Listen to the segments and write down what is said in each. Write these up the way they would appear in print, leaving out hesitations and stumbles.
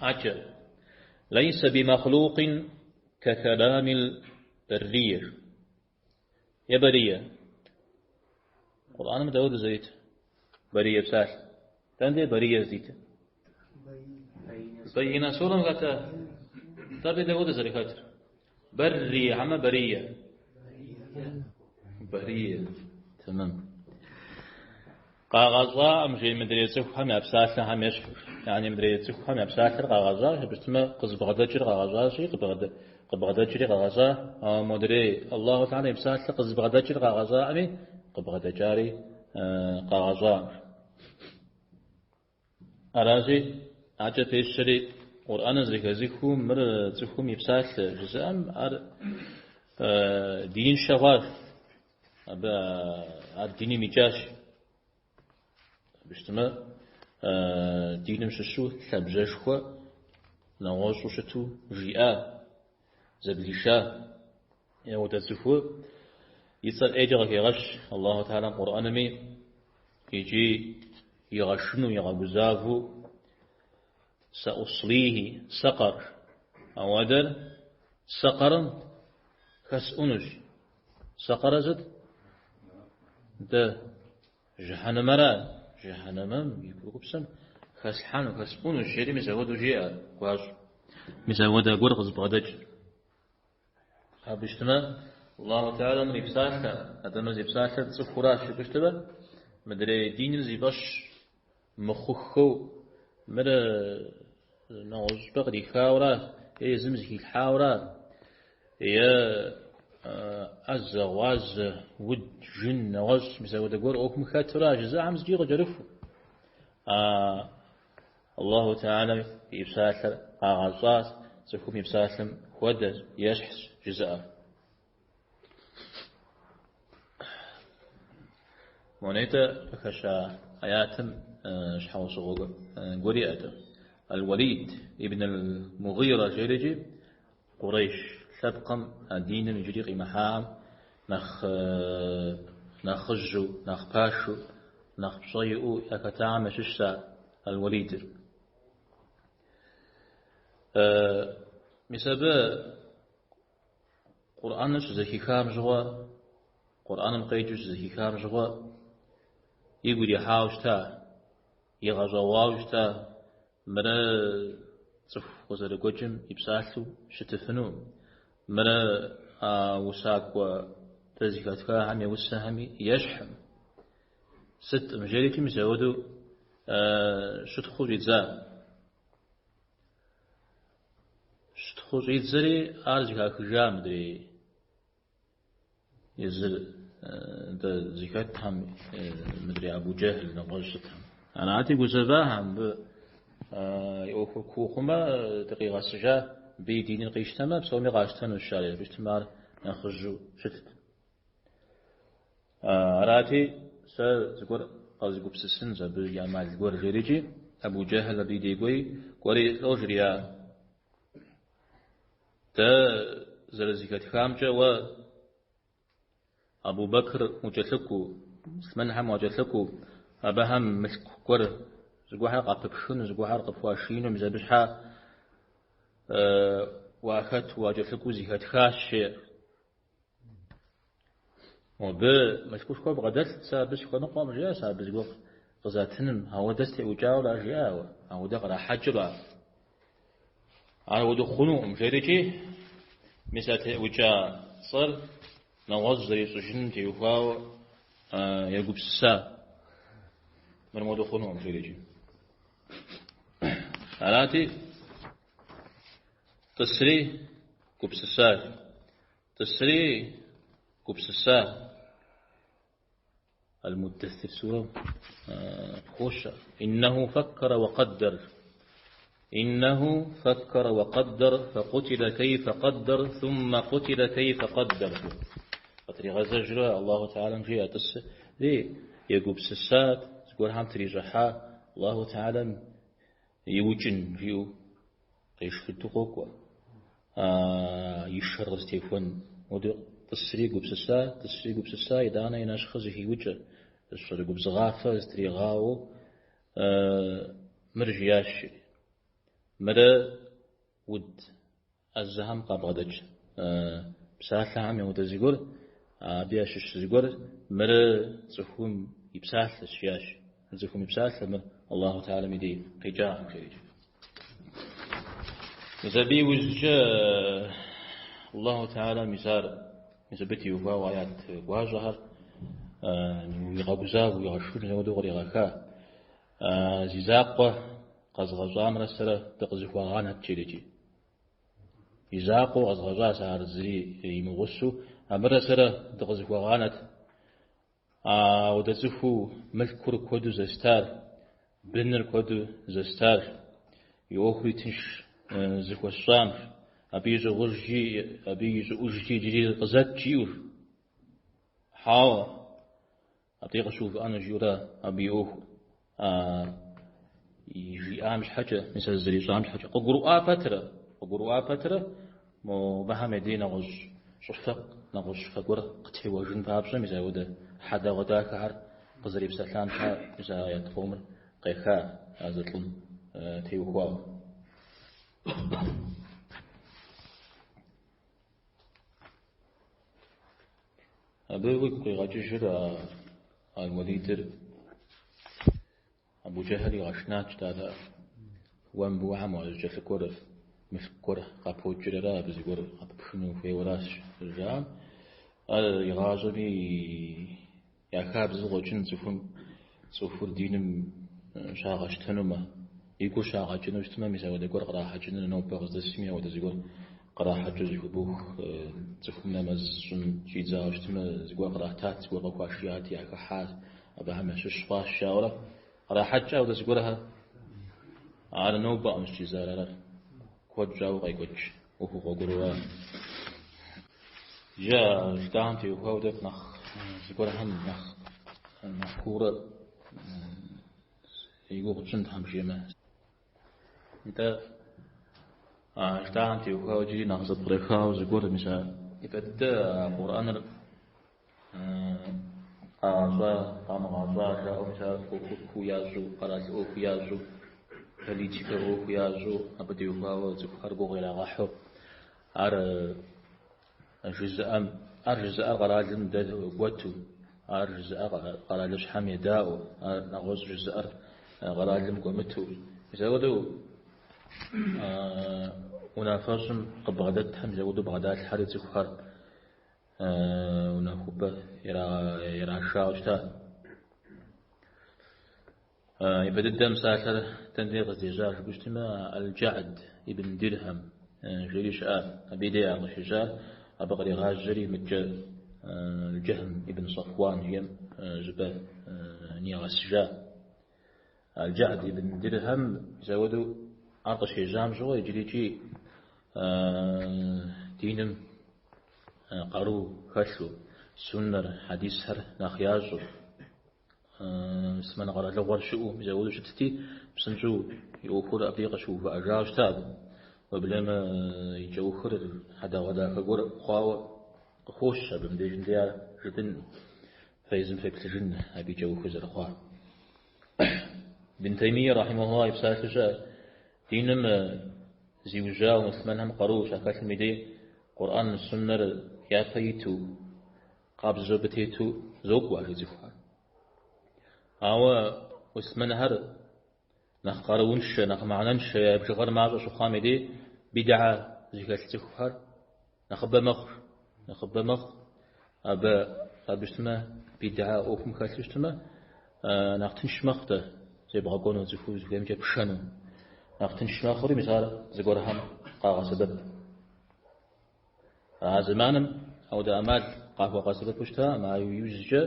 ӏэкӏэ. Лейсэ бимэхълукъин кэкэламил бэррие. Е бэрие. Къурӏэным дауэ дызэрит? Бэрие псалъэ. Дэнэ бэрие здитыр? Бэйинэ сурэм хэта? Тӏэби дауэ дызэрыхэтыр? Бэррие хьэмэ бэрие? Бэрие. Тэмэм. Къагъэщӏаӏым жей мыдрей цӏыхухэм я псалъэхэм ещхьу. Яни мыдрей цӏыхухэм я псалъэр къагъэщӏащ, абы щытмэ къызыбгъэдэкӏыр къагъэщӏащи, къыбгъэдэкӏри къагъэщӏа, ауэ модрей Аллаху Тэхьэлэ и псалъэр къызыбгъэдэкӏыр къагъэщӏаӏыми, къыбгъэдэкӏари къагъэщӏаӏым. Аращи, акӏэ пещэри Къурӏэныр зэхэзыхыу мыр цӏыхум и псалъэ жызыӏэм ар диныншэ хъуащ. Абы ар диным икӏащ. Абы щытмэ, диным щыщу лъабжьэшхуэ нэгъуэщӏу щыту жиӏа, зэблиша. Ауэдэ цӏыху и цӏэр ӏейкӏэ къыхегъэщ Аллаху Тэхьэлэм Къурӏэнми икӏи игъэшыну, игъэгузавэу сэӏуслихи сэкъэр. Ауэдэр сэкъэрым хэсӏунущ. Сэкъэрэ сыт? Дэ жыхьэнэмэра? Жыхьэнэмэм и курыкупсэм хэслъхьэну, хэсӏунущ, жери мис ауэдэу жиӏэ гуащӏ. Мис ауэдэ гуэр къызыбгъэдэкӏ. Абы щытмэ, Аллаху Тэхьэлэм мыр и псалъэ, атӏэ мыр зи псалъэр цӏыхуращ жыпӏэу щытмэ, мыдрей диныр зи фӏэщ мыхъуххэу мыр нэгъуэщӏ щӏыпӏэ кърихауэра, е езым зыхилъхьауэра, е ӏэзэ, гъуазэ, уд, жын, нэгъуэщӏ, мис апхуэдэ гуэр ӏуэхум хэтура жызыӏэхэм зыкӏи къыкӏэрыху. Аллаху Тэхьэлэм и псалъэр къагъэщӏащ, цӏыхум и псалъэм хуэдэщ, ещхьщ жызыӏэр. Мо нетӏэ къыхэща аятым щхьэусыгъуэ гуэр иӏэт. Аль-Уалид ибн аль-Мугъирэ жерикӏи Къурейш лъэпкъым а диным иджыри къимыхьахэм нэхъ нэхъыжьу, нэхъ пашэу, нэхъ пщӏэ иӏэу яхэтахэм ящыщщ а Аль-Уалидыр. Мис абы Къурӏэныр щызэхихам щыгъуэ, Къурӏэным къеджэу щызэхихам щыгъуэ, игу ирихьауэ щыта, игъэщӏэгъуауэ щыта, Мырэ цӏыху къызэрыгуэкӏым и псалъэу щытыфыну, мырэ а усакӏуэ дэ зыхэтхахэм я усэхэми ещхьым. Сыткъым жерикӏи мис ауэдэу щытхъуу щӏидза. Щытхъуу щӏидзэри ар зыхахыжа мыдрей Езыр дэ зыхэтхэм, мыдрей Абу Джэхьл нэгъуэщӏ сытхэм. Арати, гузэвахэм мыбы и ӏуэхур куу хъумэ, дыкъигъэсыжа, мыбы и диныр къищтэмэ, псоми къащтэнущ ари, абы щытмэ ар нэхъыжьу щытт. Арати, сэ зыгуэр къэзгупсысынщ абы и ӏэмал гуэр жерикӏи, Абу Джэхьл абы и дей кӏуэри, кӏуэри лӏо жриӏа. Дэ зэрызэхэтхамкӏэ уэ Абу Бэкр укӏэлъыкӏуэу, муслъымэнхэм уакӏэлъыкӏуэу, абыхэм мылъку гуэр зыгуэрхэр къапыпхыну, зыгуэрхэр къыпхуашиину, мис абы щхьа уахэту, уакӏэлъыкӏуэу зэхэтхащ, жеӏэ. Мобы мылъкушхуэ бгъэдэлът, сэ абы сыхуэныкъуэм, жиӏэ, сэ абы зыгуэр къызатыным, ауэдэ стеӏукӏауэра, жиӏэ, ауэ, ауэдэ кърахьэкӏыра. Ар ауэдэ хъунукъым, жерикӏи, мис а теӏукӏа цӏэр нэгъуэщӏ зэрищӏыжыным теухуауэ егупсыса. Мыр модэ хъунукъым, жерикӏи. Арати, тӏысри гупсысащ. Тӏысри гупсыса. Аль-Муддэссир сурэм къыхощ. Иннэху фэккэрэ уэ къэддэр. Иннэху фэккэрэ уэ къэддэр, фэкъутилэ кэйфэ къэддэр, суммэ къутилэ кэйфэ къэддэр. Къытригъэзэжрэ Аллаху Тэхьэлэм жиӏэ тӏысри егупсысат, зыгуэрхэм трищӏыхьа Аллаху Тэхьэлэм иукӏын жиӏэу къешхыдэу къокӏуэ. И шэр къызытехуэн хуэдэу тӏысри гупсыса, тӏысри гупсыса, итӏанэ и нэщхъыр зэхиукӏэ, щӏалэ губзыгъафэ зытригъауэу мыр жиӏащ. Мырэ уд ӏэзэхэм къабгъэдэкӏ псалъэхэм яхуэдэ зыгуэр, абы ящыщ зыгуэр, мырэ цӏыхум и псалъэщ, жиӏащ. Цӏыхум и псалъэ мыр Аллаху Тэхьэлам и дей къикӏакъым, жери. Мис абы иужькӏэ Аллаху Тэхьэлам мис ар, мис абы теухуауэ аят гуащӏэхэр уигъэгузавэу, уигъэшынэу апхуэдэу къригъэха. Зи закъуэ къэзгъэщӏамрэ сэрэ дыкъызэхуэгъанэт, жерикӏи. И закъуэу къэзгъэщӏа сэ ар зыри имыгъусэу, абырэ сэрэ дыкъызэхуэгъанэт. Ауэдэ цӏыхуу мылъкур куэду зэстар, быныр куэду зэстар, и ӏуэхури тынш зыхуэсщӏам, абы и щӏыгъужкӏи, абы и щӏыӏужкӏи иджыри къызэт жиӏэу. Хьауэ, абдей къыщыувыӏэну жиӏэурэ абы и ӏуэху жиӏам щхьэкӏэ, мис а зызэрищӏам щхьэкӏэ. Къыгурыӏуа пэтрэ, къыгурыӏуа пэтрэ, мобыхэм я дей нэгъуэщӏ щӏыфэ, нэгъуэщӏ фэ гуэр къытеуэжын папщӏэ, мис апхуэдэ хьэдэгъуэдахэхэр къызэрипсэлъам щхьэ, мис а аят къомыр къеха а зы лӏым теухуауэ. Абы уигу къигъэкӏыжыр Аль-Уэлидыр Абу Джэхьл игъэшынат жытӏат. Уэ мыбыхэм уазэрыкӏэлъыкӏуэр мылъку гуэр къапокӏыр ара, абы зыгуэр къапыпхыну ухуейуэращ зэрыжаӏам. Ар игъащӏэми я хабзэу къокӏын цӏыхум, цӏыхур диным щагъэщтэнумэ, и гур щагъэкӏыну щытмэ, мис апхуэдэ гуэр кърахьэкӏыныр нобэ къыздэсми апхуэдэ зыгуэр кърахьэкӏыу зэхыбох, цӏыхум нэмэз щӏын щӏидзауэ щытмэ, зыгуэр къратат, зыгуэр къыхуашияти, яхыхьат, абыхэм ящыщ хъуащ жаӏэурэ кърахьэкӏ апхуэдэ зыгуэрхэр. Ар нобэкъым щӏидзар, ар куэд щӏауэ къекӏуэкӏ ӏуэхугъуэ гуэру. Иджы а жытӏахэм теухуауэ тӏэкӏу нэхъ зыгуэрхэм нэхъ нэхъ куурэ и гугъу тщӏын Тхьэм жиӏэмэ. Нтӏэ, а жытӏахэм теухуауэ иджыри нэхъ зэпкърыхауэ зыгуэр, мис а ипэ дыдэ а Къурӏэныр къагъэщӏа, къамыгъэщӏа жаӏэу, мис ар ӏуэхур куу ящӏу, къэрал ӏуэху ящӏу, политикэ ӏуэху ящӏу, абы теухуауэ цӏыхухэр гугъу ирагъэхьу. Ар жызыӏэм, ар жызыӏэр къэралым гуэту, ар жызыӏэр къэралыщхьэм едаӏуэу, ар нэгъуэщӏ жызыӏэр къэралым гуэмыту. Мис апхуэдэу унафэщӏым къыбгъэдэтхэм мис апхуэдэу бгъэдалъхьэри цӏыхухэр унэхупӏэ ирашауэ щыта. Ипэ дыдэм псалъэр дэнэ дей къыздежьар жыпӏэу щытмэ, Аль-Джа'д ибн Дирхьэм жери щыӏа. Абы и дей ар къыщежьар, абы къригъажьэри мыдкӏэ Аль-Джэхм ибн Сафуан жиӏэм щӏыпӏэ нигъэсыжа. Аль-Джа'д ибн Дирхьэм мис апхуэдэу ар къыщежьам щыгъуэ иджырикӏи диным къару хэлъу, суннэр, хьэдисхэр нэхъ ящӏэу, Муслъымэн къэралыгъуэр щыӏэу мис апхуэдэу щытти, псынщӏэу и ӏуэхур абдей къыщыувыӏэжауэ щыта абы. Уеблэмэ и кӏэухыр хьэдэгъуэдахэ гуэр хъуауэ къыхощ абы мыбдежым дей ар жытӏэн, фэ езым феплъыжын абы и кӏэухыр зэрыхъуар. Ибн Таймие рахьимахуллах и псалъэу щыӏэ, диным зиужьауэ муслъымэнхэм къару щахэлъым и дей Къурӏэн, суннэр япэ иту, Къабзэу абы тету зокӏуэ жи цӏыхухэр. Ауэ муслъымэнхэр нэхъ къарууншэ, нэхъ мыхьэнэншэ, я бжыгъэр мащӏэ щыхъуам и дей бидгьэ зыхэлъ цӏыхухэр нэхъыбэ мэхъу. Нэхъыбэ мэхъу. Абы абы щытмэ, бидгьэ ӏуэхум хэлъу щытмэ, нэхъ тынш мэхъу дэ зебгъэкӏуэну цӏыхур зыхуеймкӏэ пшэну. Нэхъ тынш мэхъури, мис ар зыгуэрхэм къагъэсэбэп. А зэманым ауэдэ ӏэмал къахуэгъэсэбэпу щытакъым, ауэ иужькӏэ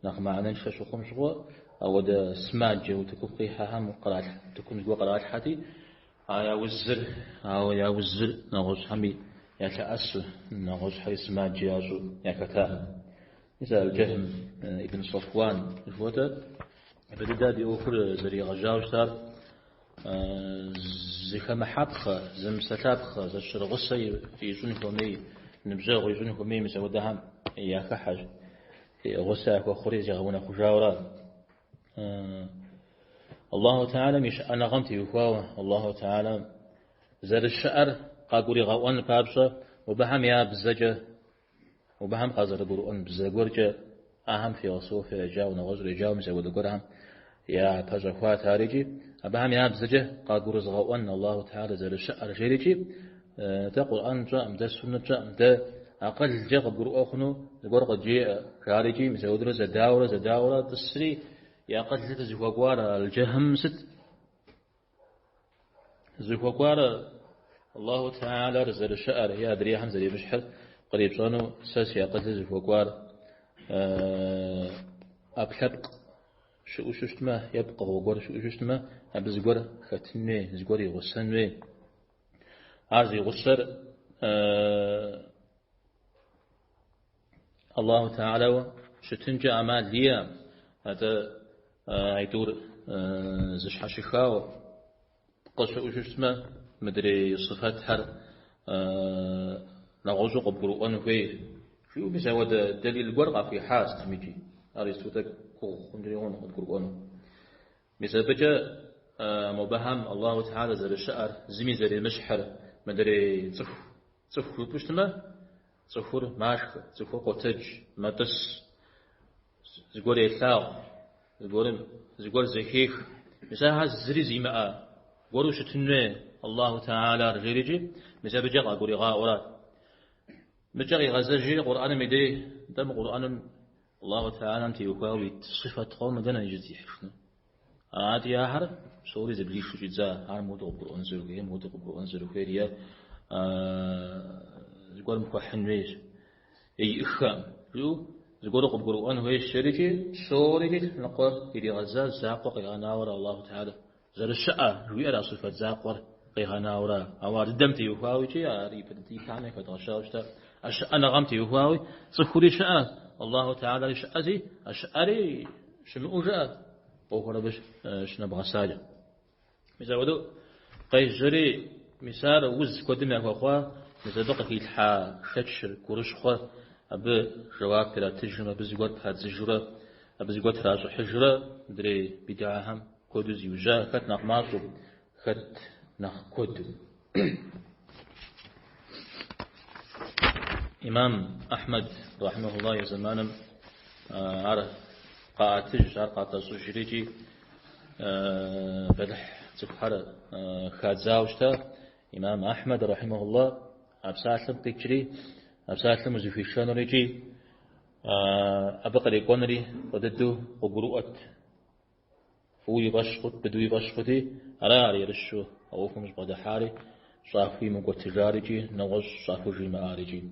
нэхъ мыхьэнэншэ щыхъум щыгъуэ, ауэдэ сымаджэ утыкум къихьэхэм утыкум зыгуэр къралъхьэти, а я узыр, ауэ я узыр нэгъуэщӏхэми ялъэӏэсу, нэгъуэщӏхэри сымаджэ ящӏу яхэта. Мис а Джэхм ибн Сафуан жыхуэтӏэр, абы дыдэ абы и ӏуэхур зэригъэжьауэ щытар, Зыхэмыхьапхъэ, зэмыпсэлъапхъэ, зэщырыгъусэ ищӏын хуэмей, ныбжьэгъу ищӏын хуэмей мис апхуэдэхэм яхыхьэщ. Гъусэ яхуэхъури зигъэунэхъужауэра. Аллаху Тэхьэлам и щыӏэныгъэм теухуауэ, Аллаху Тэхьэлам. зэрыщыӏэр къагуригъэӏуэн папщӏэ, мобыхэм я бзэкӏэ, мобыхэм къазэрыгурыӏуэн бзэ гуэркӏэ, ахэм философие еджауэ, нэгъуэщӏыр еджауэ, мис апхуэдэ гуэрхэм япэщӏэхуат ар икӏи, абыхэм я бзэкӏэ къагурызгъэӏуэн Аллаху Теалэ зэрыщыӏэр жери икӏи, дэ Къурӏэн тщӏэкъым, дэ суннэ тщӏэкъым, дэ акъылкӏэ къыбгурыӏуэ хъуну зыгуэр къыджеӏэ, жари икӏи, мис апхуэдэурэ зэдауэрэ зэдауэрэ тӏысри, и акъылыр зыхуэкӏуар Аль-Джэхьм сыт? Зыхуэкӏуар Аллаху Теалэр зэрыщыӏэр е адрейхэм зэремыщхьыр кърипщӏэну сэ си акъылыр зыхуэкӏуар ӏэпкълъэпкъ щыӏэу щытмэ е пкъыгъуэ гуэр щыӏэу щытмэ, абы зыгуэр хэтын хуей, зыгуэр игъусэн хуей. Ар зи гъусэр Аллаху Теалэу щытынкӏэ ӏэмал иӏэкъым, атӏэ аитӏур зыщхьэщыхауэ пкъы щыӏэу щытмэ, мыдрей сыфэтхэр нэгъуэщӏу къыбгурыӏуэн хуей. Жиӏэу мис ауэдэ дэлил гуэр къахуихьа сытмикӏи. Ар исту тӏэкӏу гугъу хъункӏэри хъун къыдгурыӏуэну. Мис абыкӏэ мобыхэм Аллаху Теалэ зэрыщыӏэр, зыми зэремыщхьыр, мыдрей цӏыху, цӏыху жыпӏэу щытмэ, цӏыхур машхэ, цӏыхур къотэдж, мэтӏыс, зыгуэр елъагъу, зыгуэрым, зыгуэр зэхех. Мис ахэр зыри зимыӏэ гуэру щытын хуей Аллаху Теалэр жерикӏи, мис абыкӏэ къагуригъаӏуэрат. Мыкӏэ къигъэзэжри Къурӏэным и дей, нтӏэ мы Къурӏэным Аллаху Теалэм теухуауэ ит сыфэт къомыр дэнэ иджы здихьыжыну? Арати, ахэр псори зэблишу щӏидза, ар моуэдэу къыбгурыӏуэн зэрыхуейр, моуэдэу къыбгурыӏуэн зэрыхуейр е зыгуэрым хуэхьын хуейщ, е иӏыххэкъым, жиӏэу зыгуэру къыбгурыӏуэн хуейщ, жерикӏи, псорикӏи лъэныкъуэ иригъэза закъуэ къигъэнауэрэ Аллаху Теалэ зэрыщыӏэ жиӏэр а сыфэт закъуэр къигъэнауэрэ. Ауэ ар дыдэм теухуауэ икӏи ар ипэ дыдэ ипэми хэдгъэщауэ щыта. А щыӏэныгъэм теухуауи цӏыхури щыӏэ, Аллаху Теалэри щыӏэзи, а щыӏэри щымыӏэу жыӏэ, ӏуэхур абы щынэбгъэсакӏэ. Мис апхуэдэу къежьэри, мис ар уз куэдым яхуэхъуа, мис абы къыхилъхьа шэчыр, гурыщхъуэр абы жэуап иратыжым, абы зыгуэр падзыжурэ, абы зыгуэр тращӏыхьыжурэ мыдрей бидгьэхэм куэду зиужьа, хэт нэхъ мащӏэу, хэт нэхъ куэду. Имам Ахьмэд, рахьимахуллах, и зэманым ар къаӏэтыжщ, ар къатӏэщӏыжри икӏи бэлыхь цӏыхухэр хадзауэ щыта. Имам Ахьмэд, рахьимахуллах, а псалъэм къикӏри, а псалъэм узыхуишэнур икӏи абы кърикӏуэнури фӏы дыдэу къыгурыӏуэт. Фӏыуэ и фӏэщ хъут, быдэу и фӏэщ хъути, ара ар ерыщу а ӏуэхум щӏыбгъэдыхьари, щӏахуимыкӏуэтыжар икӏи нэгъуэщӏ щӏахужимыӏар икӏи.